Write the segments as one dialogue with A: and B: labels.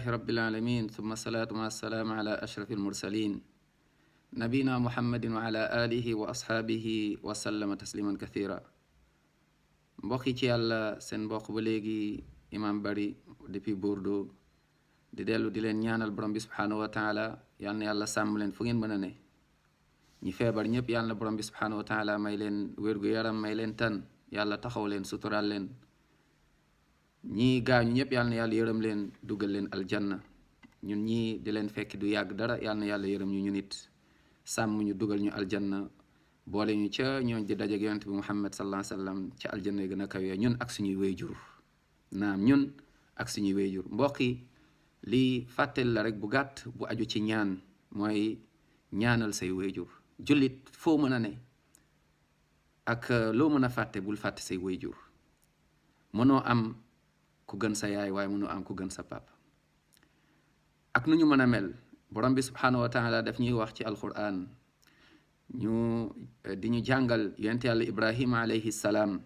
A: رب العالمين ثم الصلاة والسلام على أشرف المرسلين نبينا محمد وعلى آله وأصحابه وسلم تسليما كثيرا. mbokki ci yàlla seen mbokk ba léegi imam Bari depuis Bordeaux di dellu di leen ñaanal borom bi subhanahu wa taala yal na yàlla sàmm leen fu ngeen mën a ne. ñi feebar ñëpp yal na borom bi subhanahu wa taala may leen wér-gu-yaram may leen tan yàlla taxaw leen sutural leen. ñii gaañu ñëpp yal na yàlla yërëm leen dugal leen aljanna. ñun ñii di leen fekk du yàgg dara yal na yàlla yërëm ñu nit sàmm ñu dugal ñu aljanna boole ñu ca ñooñ di dajeek yonent bi Muhammad sallallahu alayhi wa sallam ca aljanna yi gën a kawe ñun ak suñuy wéyjur. naam ñun ak suñuy wéyjur. mbokk yi lii fàtteel la rek bu gàtt bu aju ci ñaan mooy ñaanal say wéyjur. jullit foo mën a ne ak loo mën a fàtte bul fàtte say wéyjur. mënoo am ku gën sa yaay waaye mënoo am ku gën sa papa. ak nu ñu mën a mel borom bi subhanahu wa taala daf ñuy wax ci alquran ñu di ñu jàngal yonent yàlla Ibrahima alayhi salaam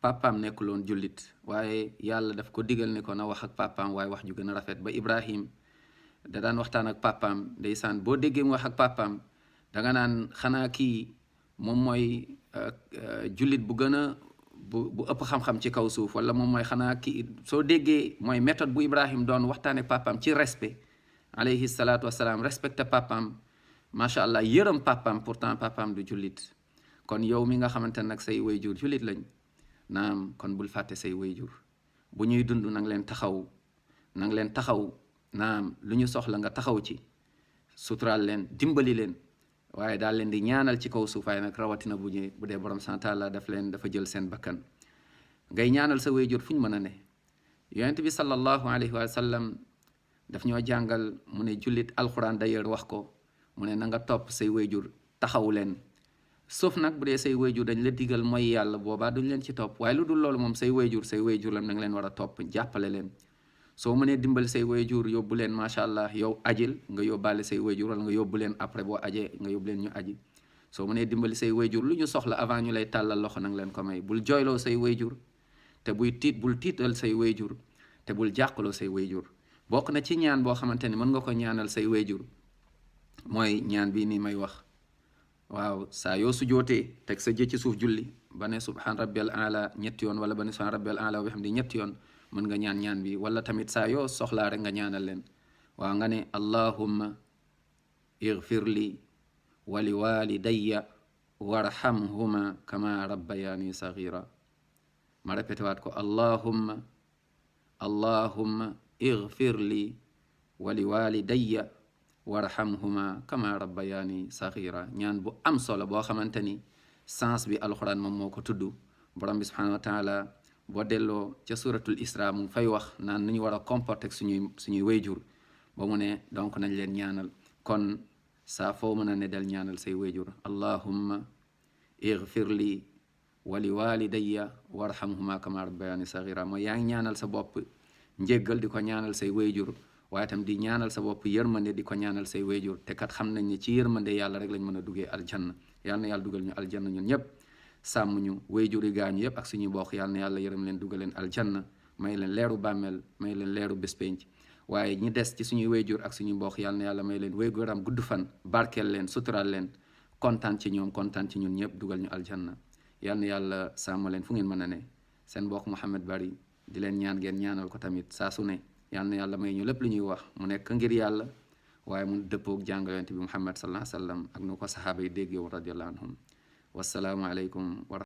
A: papaam nekkuloon jullit waaye yàlla daf ko digal ne ko na wax ak papaam waaye wax ju gën a rafet ba Ibrahim da daan waxtaan ak papaam ndeysaan boo déggee mu wax ak papaam danga naan xanaa kii moom mooy jullit bu gën a bu ëpp xam-xam ci kaw suuf wala moom mooy xanaa kii soo déggee mooy méthode bu Ibrahim doon waxtaan ak papaam ci respect alayhi salaatu wasalaam respecté papaam macha allah yërëm papaam pourtant papaam du jullit. kon yow mi nga xamante ne nag say wayjur jullit lañ naam kon bul fàtte say wayjur bu ñuy dund nang leen taxaw naam lu ñu soxla nga taxaw ci suturaal leen dimbali leen waaye daal leen di ñaanal ci kaw suuf waaye nag rawatina bu dee borom sant Allah dafa jël seen bakkan ngay ñaanal sa wayjur fu ñu mën a ne. yonent bi sallallahu alayhi wa sallam daf ñoo jàngal mu ne jullit alquran d'ailleurs wax ko mu ne na nga topp say wayjur taxaw leen sauf nag bu dee say wayjur dañ la digal mooy yàlla boobaa duñ leen ci topp waaye lu dul loolu moom say wayjur la na nga leen war a topp jàppale leen. soo mënee dimbali say wayjur yóbbu leen macha allah yow ajil nga yóbbaale say wayjur wala nga yóbbu leen après boo ajee nga yóbbu leen ñu aji. soo mënee dimbali say wayjur lu ñu soxla avant ñu lay tàllal loxo nanga leen ko may bul jooyloo say wayjur te bul tiital say wayjur te bul jàqaloo say wayjur. bokk na ci ñaan boo xamante ni mën nga ko ñaanal say wayjur mooy ñaan bii nii may wax waaw saa yoo sujootee teg sa jë ci suuf julli ba ne subhaan rabbiyal aala ñetti yoon wala ba ne subhaan rabbiyal aala wa bihamdi ñetti yoon mën nga ñaan bi wala tamit saa yoo soxlaa rek nga ñaanal leen waaw nga ne allahumma ighfir li wa li walidayya warhamhuma kama rabbayani saghira. ma répété waat ko allahumma ighfir li wa li walidayya warhamhuma kama rabbayani saghira. ñaan bu am solo boo xamante ni sens bi alxuraan moom moo ko tudd. borom bi subhanahu wa taala boo delloo ca suratul isra mu fay wax naan nu ñu war a comporter suñuy wayjur ba mu ne donc nañ leen ñaanal. kon saa foo mën a ne del ñaanal say wayjur allahumma ighfir li wa li walidayya warhamhuma kama rabbayani saghira. mooy yaa ngi ñaanal sa bopp njéggal di ko ñaanal say wayjur waaye tam di ñaanal sa bopp yërmande di ko ñaanal say wayjur te kat xam nañ ne ci yërmande yàlla rek lañ mën a duggee aljanna. yàlla na yàlla dugal ñu aljanna ñun ñëpp sàmm ñu wayjur yi gaañu yëpp ak suñuy bokk yàlla na yàlla yërëm leen dugal leen aljanna may leen leeru bàmmeel may leen leeru bés penc. waaye ñi des ci suñuy wayjur ak suñuy mbokk yàlla na yàlla may leen wéy-gu-yaram gudd fan barkeel leen suturaal leen kontaan ci ñoom kontaan ci ñun ñëpp dugal ñu aljanna. yàlla na yàlla sàmm leen fu ngeen mën a ne. seen mbokk Mouhamed Bari di leen ñaan ngeen ñaanal ko tamit saa su ne yàlla na yàlla may ñu lépp lu ñuy wax mu nekk ngir yàlla waaye mu dëppoog jàngal yonent bi Muhammad sallallahu alayhi wa sallam ak nu ko saxaaba yi déggee woon radiyallahu anhum. wassalaamu aleykum wa